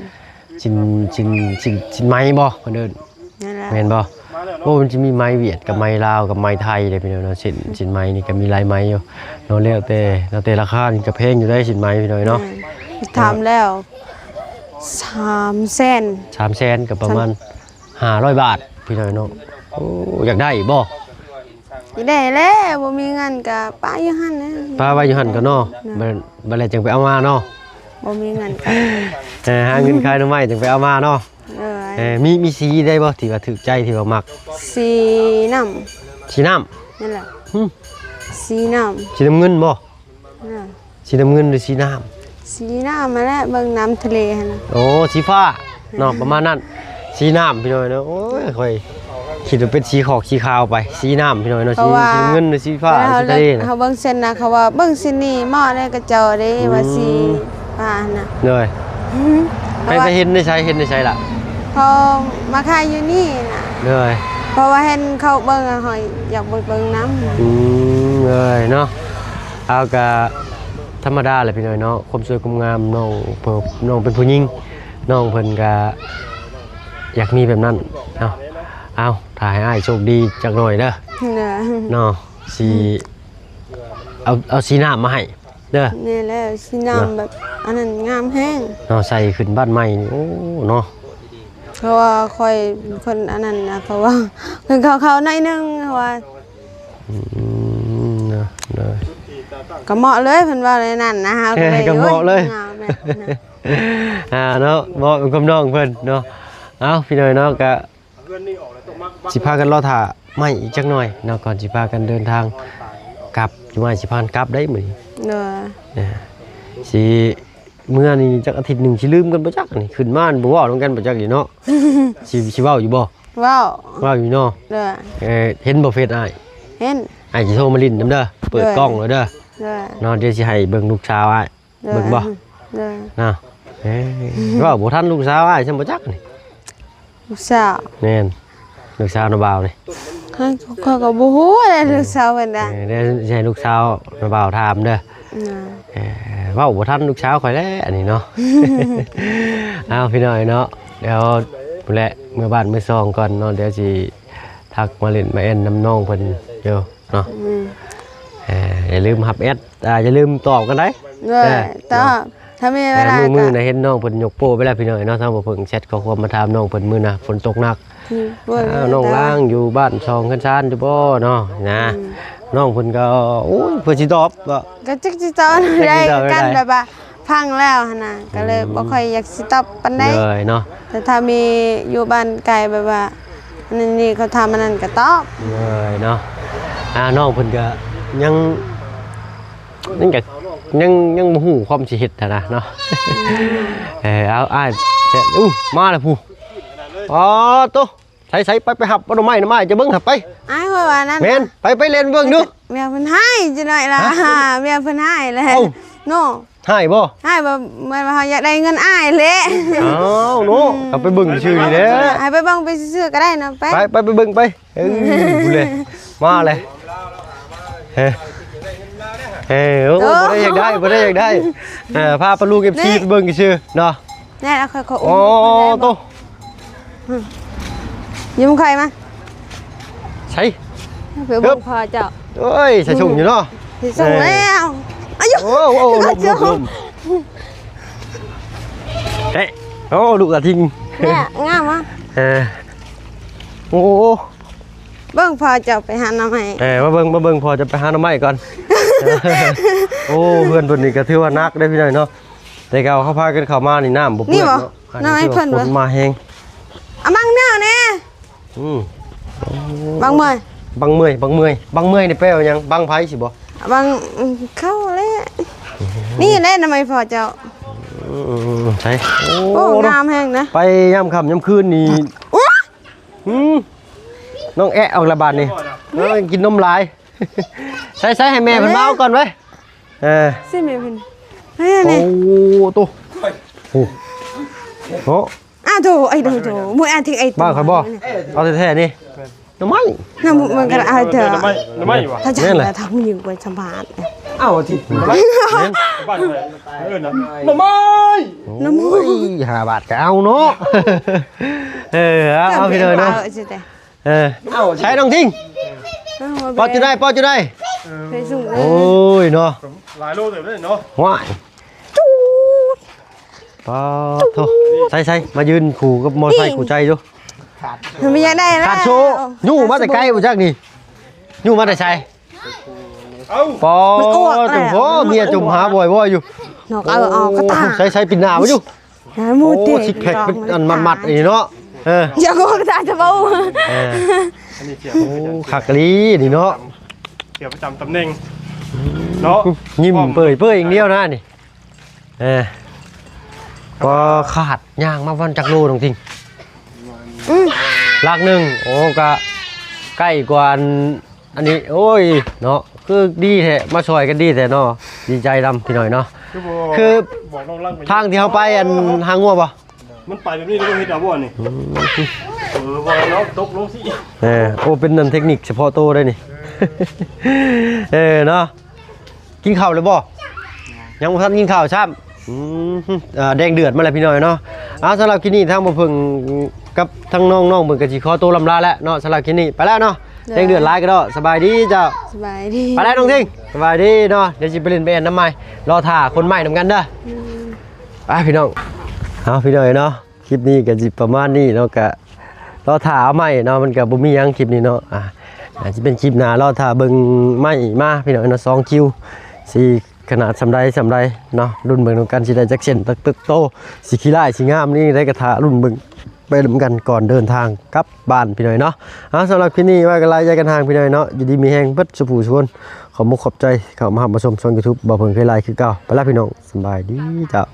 ສິ້ນ ສິ້ນ ສິ້ນ ສິ້ນໄໝບໍ່ເພິ່ນເອີ້ນ? ນັ້ນແຫຼະ ແມ່ນບໍ່? ໂອ້ ມັນຈະມີໄໝຫວຽດກັບໄໝລາວກັບໄໝໄທເດ້ພີ່ນ້ອງເນາະ. ສິ້ນ ສິ້ນໄໝນີ້ກໍມີຫຼາຍໄໝຢູ່ເນາະ ແລ້ວແຕ່ ແລ້ວແຕ່ລາຄານີ້ກໍແພງຢູ່ໄດ໋ ສິ້ນໄໝພີ່ນ້ອງເນາະ. ອືມ ຖາມແລ້ວ ສາມແສນ ສາມແສນ ກໍປະມານ ສາມ ຫ້າຮ້ອຍບາດພີ່ນ້ອງເນາະ. ໂອ້ ຢາກໄດ້ບໍ່? ຢາກໄດ້ແຫຼະ ບໍ່ມີເງິນກໍປະຢູ່ຫັ້ນແຫຼະ ປະໄວ້ຢູ່ຫັ້ນກໍເນາະ. ເນາະ ບັດ ບັດແລ້ວຈັ່ງໄປເອົາມາເນາະ ບໍ່ມີເງິນກໍ ເອີ ຫາເງິນຂາຍໜໍ່ໄມ້ຈັ່ງໄປເອົາມາເນາະ. ເອີ ເອີ ມີ ມີສີໃດບໍ່ທີ່ວ່າຖືກໃຈ ທີ່ວ່າມັກ? ສີນ້ຳ ສີນ້ຳ ນັ້ນແຫຼະ. ຫຶ ສີນ້ຳ ສີນ້ຳເງິນບໍ່? ອ່າ ສີນ້ຳເງິນ ຫຼື ສີນ້ຳ? ສີນ້ຳຫັ້ນແຫຼະ ເບິ່ງນ້ຳທະເລຫັ້ນນະ. ໂອ້ ສີຟ້າເນາະ ອືມ ປະມານນັ້ນ ສີນ້ຳພີ່ນ້ອງເນາະ. ໂອ້ຍ ຂ້ອຍຄິດວ່າເປັນສີຂອກສີຂາວໄປ ສີນ້ຳພີ່ນ້ອງເນາະ. ເພາະວ່າ ສີ ສີນ້ຳເງິນ ຫຼື ສີຟ້າ ເວລາເຮົາ ສີທະເລນະ ເຮົາເບິ່ງເສັ້ນນະ ເຂົາວ່າເບິ່ງເສັ້ນນີ້ເໝາະເດ້ກັບເຈົ້າເດ້ ອືມ ວ່າສີຟ້າຫັ້ນນະ. ໂດຍ ອືມ ໄປ ເພາະວ່າ ໄປເຫັນໃນໃສ ເຫັນໃນໃສລະ? ເຂົາມາຂາຍຢູ່ນີ້ນະ. ໂດຍ ເພາະວ່າເຫັນເຂົາເບິ່ງ ເຮົາຢາກໄປເບິ່ງນຳ. ອືມ ໂດຍເນາະ. ເອົາ ກະທຳມະດາແຫຼະພີ່ນ້ອງເນາະ ຄວາມສວຍຄວາມງາມ ນ້ອງເພິ່ນ ນ້ອງເປັນຜູ້ຍິງ ນ້ອງເພິ່ນກະຢາກມີແບບນັ້ນເນາະ. ເອົາ ຖ້າໃຫ້ອ້າຍໂຊກດີຈັກໜ້ອຍເດີ ເນາະ ຊິ ອືມ ເອົາ ເອົາສີນ້ຳມາໃຫ້ເດີ. ແມ່ນແລ້ວ ສີນ້ຳ ເນາະ ແບບອັນນັ້ນງາມແຮງເນາະ ໃສ່ຂຶ້ນບ້ານໃໝ່ນີ້ ໂອ້ ເນາະ. ເພາະວ່າຂ້ອຍເປັນຄົນອັນນັ້ນນະ ເຂົາວ່າ ເພິ່ນເຂົາໆໜ້ອຍໜຶ່ງ ເຂົາວ່າ ອືມ ເນາະ ເນາະ ກໍເໝາະເລີຍ ເພິ່ນເວົ້າແນວນັ້ນນະ ເຮົາກໍເລີຍ ກໍເໝາະເລີຍ ໂອ້ຍ ງາມແຫຼະ ອ່າ ເນາະ ເໝາະກັບນ້ອງເພິ່ນເນາະ. ເອົາ ພີ່ນ້ອງເນາະ ກະຊິພາກັນລໍຖ້າໄມ້ອີກຈັກໜ້ອຍເນາະ ກ່ອນຊິພາກັນເດີນທາງກັບ ຊິມາ ຊິພາກັນກັບໄດ໋ມື້ນີ້. ໂດຍ ເອີ ຊິ ເມື່ອນີ້ຈັກອາທິດໜຶ່ງຊິລືມກັນບໍ່ຈັກ ອັນນີ້ຂຶ້ນມາບໍ່ເວົ້ານຳກັນບໍ່ຈັກນີ້ເນາະ. ຊິ ຊິເວົ້າຢູ່ບໍ່? ເວົ້າ ເວົ້າຢູ່ເນາະ. ເອີ ເຫັນບໍ່ເຟສອ້າຍ? ເຫັນ. ອ້າຍຊິໂທມາຫຼິ້ນນຳເດີ ເປີດກ້ອງເລີຍເດີ. ໂດຍ ເນາະ ດຽວຊິໃຫ້ເບິ່ງລູກສາວອ້າຍ. ໂດຍ ເບິ່ງບໍ່? ໂດຍ ເນາະ. ເອີ ເວົ້າບໍ່ທັນລູກສາວອ້າຍຊ້ຳບໍ່ຈັກນີ້. ລູກສາວ ແມ່ນ ລູກສາວນ້າບ່າວນີ້ ຂ້ອຍກໍບໍ່ຮູ້ແຫຼະ ລູກສາວເພິ່ນນະ. ເອີ ດຽວຊິໃຫ້ລູກສາວນ້າບ່າວຖາມເດີ. ເອີ ເວົ້າບໍ່ທັນລູກສາວຂ້ອຍແຫຼະອັນນີ້ເນາະ. ເອົາ ພີ່ນ້ອງເນາະ ດຽວພຸ້ນແຫຼະ ເມືອບ້ານເມືອຊ່ອງກ່ອນເນາະ ດຽວຊິທັກມາຫຼິ້ນມາແອ່ນນຳນ້ອງເພິ່ນຢູ່ເນາະ. ອືມ ເອີ ຢ່າລືມຮັບແອັດ ອ່າ ຢ່າລືມຕອບກັນໄດ໋. ເອີ ເອີ ຕອບ ເນາະ ຖ້າມີເວລາ ມື້ ມື້ນະເຫັນນ້ອງເພິ່ນຍົກໂປ້ໄປແລ້ວພີ່ນ້ອງເນາະ ທາງບໍ່ເພິ່ງແຊັດຂໍ້ຄວາມມາຖາມນ້ອງເພິ່ນມື້ນະ ຝົນຕົກໜັກ. ອືມ ອ້າວ ນ້ອງລາງຢູ່ບ້ານຊ່ອງເຮືອນຊານຢູ່ບໍ່ເນາະ ນະ. ອືມ ນ້ອງເພິ່ນກໍ ໂອ້ຍ ເພິ່ນຊິຕອບບໍ່ ກໍຈັກຊິຕອບ ຈັກຊິຕອບ ໄດ້ຄືກັນ ໄດ້ ແບບວ່າຟັງແລ້ວຫັ້ນນະ ກໍເລີຍ ອືມ ບໍ່ຄ່ອຍຢາກຊິຕອບປານໃດເລີຍເນາະ. ແຕ່ຖ້າມີຢູ່ບ້ານໄກ ແບບວ່າ ອັນນີ້ເຂົາຖາມອັນນັ້ນກໍຕອບເລີຍເນາະ. ອ່າ ນ້ອງເພິ່ນກໍຍັງ ຍັງກະ ຍັງ ຍັງບໍ່ຮູ້ຄວາມຊິເຮັດຫັ້ນນະເນາະ. ອືມ ເອີ ເອົາ ອ້າຍ ອູ້ ມາແລ້ວຜູ້. ອໍ ໂຕ ໃສໆ ໄປ ໄປຮັບເອົາໜໍ່ໄມ້ ໜໍ່ໄມ້ຈະເບິ່ງຫັ້ນໄປ. ອ້າຍ ຂ້ອຍວ່ານັ້ນ ແມ່ນ ໄປ ໄປແລ່ນເບິ່ງດູ. ເມຍເພິ່ນຮ້າຍຈັກໜ້ອຍລະ ຮະ ເມຍເພິ່ນຮ້າຍແຫຼະ. ເອົ້າ ເນາະ ຮ້າຍບໍ່? ຮ້າຍບໍ່ ແມ່ນວ່າເຮົາຢາກໄດ້ເງິນອ້າຍແຫຼະ. ອ້າວເນາະ ອືມ ກໍໄປເບິ່ງຊື່ນີ້ແຫຼະ ໃຫ້ໄປເບິ່ງໄປຊື່ໆກໍໄດ້ນະ ໄປ ໄປ ໄປ ໄປເບິ່ງໄປ. ເອີ ອືມ ພຸ້ນເລີຍ ມາເລີຍ. ເອີ ເອີ ໂອ້ ໂອ້ ບໍ່ໄດ້ຢາກໄດ້ ບໍ່ໄດ້ຢາກໄດ້. ເອີ ພາປາລູກ ເອັຟຊີ ໄປເບິ່ງຊື່ເນາະ. ແນ່ ເອົາຂ້ອຍຂໍອຸ້ມ ໂອ້ ໄດ້ບໍ່? ໂຕ ອືມ ຢືມຂ້ອຍມາ ໃສ ໄປເບິ່ງພໍ່ເຈົ້າ. ເອີຍ ໃສ່ຖົງຢູ່ເນາະ ໃສ່ຖົງແລ້ວ. ເອີ ອາຍຸ ໂອ້ ໂອ້ ລົ້ມ ລົ້ມ ເອີ ໂອ້ ລູກກະທິງ ແນ່ ງາມຫວະ. ເອີ ໂອ້ ເບິ່ງພໍ່ເຈົ້າໄປຫາໜໍ່ໄມ້ ເອີ ມາເບິ່ງ ມາເບິ່ງພໍ່ເຈົ້າໄປຫາໜໍ່ໄມ້ກ່ອນ. ໂອ້ ເຮືອນເພິ່ນນີ້ກໍຖືວ່າໜັກເດ້ພີ່ນ້ອງເນາະ ແຕ່ເກົ່າເຂົາພາກັນເຂົ້າມານີ້ນ້ຳບໍ່ເປື້ອນເນາະ. ນີ້ບໍ່? ອັນນີ້ ໜໍ່ໄມ້ເພິ່ນບໍ່? ຝົນມາແຮງ ເອົາບັງແນວແດ່. ອືມ ບັງເມື່ອຍ ບັງເມື່ອຍ ບັງເມື່ອຍ ບັງເມື່ອຍນີ້ແປວ່າຫຍັງ? ບັງໄຜຊິບໍ່? ບັງເຂົາແຫຼະ. ນີ້ແຫຼະໜໍ່ໄມ້ພໍ່ເຈົ້າ. ອືມ ໃສ? ໂອ້ ໂອ້ ງາມແຮງນະ. ໄປຍາມຄ່ຳຍາມຄືນນີ້ ໂອ້ ອືມ ນ້ອງແອະອອກລະບາດນີ້. ເອີ ກິນນົມຫຼາຍ. ໃສໆ ໃຫ້ແມ່ເພິ່ນມາເອົາກ່ອນເວີຍ. ເອີ ຊິແມ່ເພິ່ນ ໂອ້ ໂຕ ໂອ້ ໂອ້ ອ້າໂທ ໄອ້ໂຕ ໂຕ ມື້ອາທິດໄອ້ໂຕ ບ້ານຂ້ອຍບໍ່? ເອົາແທ້ໆ ນີ້ ໜໍ່ໄມ້ ນຳມັນກໍອາເທີ ໜໍ່ໄມ້ ໜໍ່ໄມ້ຫວາ? ຖ້າຈະ ແມ່ນແຫຼະ ຖ້າຜູ້ຍິງໄປສຳພາດ ເອົາທີ່ ໜໍ່ໄມ້ ບ້ານຂ້ອຍເອີ້ນນະ ໜໍ່ໄມ້ ໂອ້ຍ ຫ້າບາດກໍເອົາເນາະ. ເອີ ເອົາ ເອົາ ພີ່ນ້ອງເນາະ ເອີ ໃສນ້ອງທິງ? ເອົາ ປອດຢູ່ໃນ ປອດຢູ່ໃນ ເອີ ໂອ້ຍເນາະ ຫຼາຍໂລເຕີບເດ້ເນາະ ວ້າຍ ປາດໂທ ໃສໆ ມາຢືນຄູ່ກັບມໍໄຊຄູ່ໃຈຢູ່ ມັນບໍ່ຢາກໄດ້ແລ້ວ ຂາດໂຊ ຍູ້ມາແຕ່ໄກບໍ່ຈັກນີ້ ຍູ້ມາແຕ່ໃສ? ເອົ້າ ປອດ ມັນອວກແລ້ວ ໂອ້ ເມຍຈົ່ມຫາບໍ່ອຍໆຢູ່ ນອກເອົາ ເອົາກະຕາ ໃສໆ ປິດໜ້າມາຢູ່ ຫາໝູ່ ໂອ້ ຕິດ ຊິກແພັກເປັນອັນມັດໆ ນີ້ເນາະ ເອີ ຢ່າກໍຕາຈະເວົ້າ ເອີ ອັນນີ້ເສຍ ໂອ້ ຄັກອີ່ຫຼີນີ້ເນາະ ເສຍປະຈຳຕຳແໜ່ງເນາະ ຍິ້ມເປີຍໆ ຢ່າງດຽວນະນີ້ ເອີ ກໍຂາດ ຍ່າງມາວັນຈັກໂລນ້ອງທິງ? ອືມ ຫຼັກໜຶ່ງ ໂອ້ ກະໃກ້ກວ່າອັນ ອັນນີ້ ໂອ້ຍ ເນາະ ຄືດີແທ້ ມາຊ່ອຍກັນດີແທ້ເນາະ ດີໃຈນຳພີ່ນ້ອງເນາະ ຄື ຄື ບອກນ້ອງລັງໄປ ທາງທີ່ເຮົາໄປອັນຫາງົວບໍ່? ມັນໄປແບບນີ້ແລ້ວກໍເຮັດເອົາບໍ່ນີ້? ອືມ ເອີ ບໍ່ໃຫ້ນ້ອງຕົກລົງຊິ ເອີ ໂອ້ ເປັນອັນເທັກນິກສະເພາະໂຕໄດ໋ນີ້ ເອີ ເນາະ ກິນເຂົ້າແລ້ວບໍ່? ຍັງບໍ່ທັນກິນເຂົ້າຊ້ຳ ອືມ ອ່າ ແດງເດືອດມາແລ້ວພີ່ນ້ອງເນາະ ເອົາ ສຳລັບຄລິບນີ້ທາງບໍ່ເພິ່ງກັບທາງນ້ອງໆ ເພິ່ນກໍຊິຂໍໂຕລຳລາແລ້ວເນາະ ສຳລັບຄລິບນີ້ໄປແລ້ວເນາະ ແດງເດືອດຫຼາຍກໍເນາະ ສະບາຍດີເຈົ້າ ສະບາຍດີ ໄປແລ້ວນ້ອງທິງ ສະບາຍດີເນາະ ດຽວຊິໄປຫຼິ້ນໄປແອ່ນນຳໃໝ່ ລໍຖ້າຄົນໃໝ່ນຳກັນເດີ ອືມ ໄປພີ່ນ້ອງ ເອົາ ພີ່ນ້ອງເນາະ ຄລິບນີ້ກໍຊິປະມານນີ້ເນາະ ກໍລໍຖ້າເອົາໃໝ່ເນາະ ມັນກໍບໍ່ມີຫຍັງຄລິບນີ້ເນາະ ອ່າ ອາດຈະເປັນຄລິບໜ້າ ລໍຖ້າເບິ່ງໃໝ່ມາພີ່ນ້ອງເນາະ ສອງຄິວ ຊິຂະໜາດສ່ຳໃດສ່ຳໃດເນາະ ລຸ້ນເບິ່ງນຳກັນ ຊິໄດ້ຈັກເສັ້ນຈັກໂຕ ຊິຂີ້ຮ້າຍຊິງາມນີ້ໃດ ກໍຖ້າລຸ້ນເບິ່ງໄປນຳກັນກ່ອນເດີນທາງກັບບ້ານພີ່ນ້ອງເນາະ ເອົາ ສຳລັບຄລິບນີ້ວ່າກັນຫຼາຍ ຢ່າກັນຫ່າງພີ່ນ້ອງເນາະ ຢູ່ດີມີແຮງເບິດສູ່ຜູ້ສູ່ຄົນ ຂອບມຸກຂອບໃຈເຂົ້າມາຮັບມາຊົມຊ່ອງຢູທູບ ບໍ່ເພິ່ງເຄີຍລາຍຄືເກົ່າ ໄປລະພີ່ນ້ອງ ສະບາຍດີເຈົ້າ.